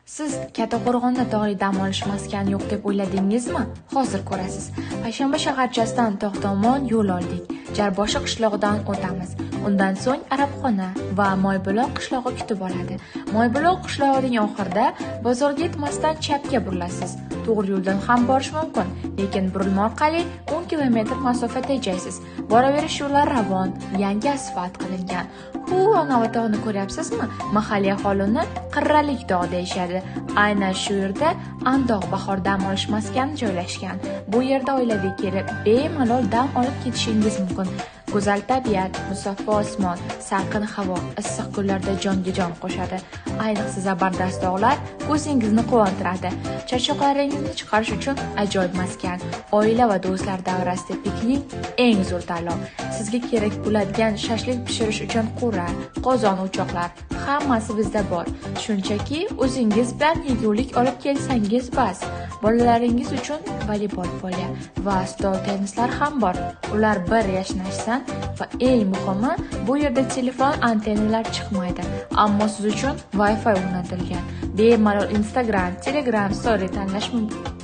Siz Kattaqo'rg'onda tog'li dam olish maskani yo'q deb o'yladingizmi? Hozir ko'rasiz. Payshanba shaharchasidan tog' tomon yo'l oldik. Jarboshi qishlog'idan o'tamiz. Undan so'ng Arabxona va Moybuloq qishlog'i kutib oladi. Moybuloq qishlog'ining oxirida bozorga yetmasdan chapga burilasiz. To'g'ri yo'ldan ham borish mumkin, lekin burilma orqali 10 kilometr masofa tejaysiz. Boraverish yo'llar ravon, yangi asfalt qilingan. Hu, anavi tog'ni ko'ryapsizmi? Mahalliy aholi uni Qirralik tog' deyishadi. Aynan shu yerda Andog' bahor dam olish maskani joylashgan. Bu yerda oilaviy kelib, bemalol dam olib ketishingiz mumkin. Go'zal tabiat, musaffo osmon, salqin havo issiq kunlarda jonga jon qo'shadi. Ayniqsa zabardast tog'lar ko'zingizni quvontiradi. Charchoqlaringizni chiqarish uchun ajoyib maskan. Oila va do'stlar davrasida piknik eng zo'r tanlov. Sizga kerak bo'ladigan shashlik pishirish uchun qura, qozon, o'choqlar hammasi bizda bor. Shunchaki o'zingiz bilan yegulik olib kelsangiz bas. Bolalaringiz uchun voleybol polya va stol tennislar ham bor. Ular bir yashnashsin va eng muhimi, bu yerda telefon antennalar chiqmaydi. Ammo siz uchun Wi-Fi o'rnatilgan. Bemalol Instagram, Telegram story tanlash mumkin.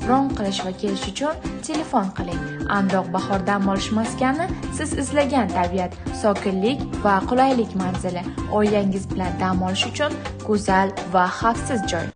Bron qilish va kelish uchun telefon qiling. Andoq bahor dam olish maskani siz izlagan tabiat, sokinlik va qulaylik manzili. Oilangiz bilan dam olish uchun go'zal va xavfsiz joy.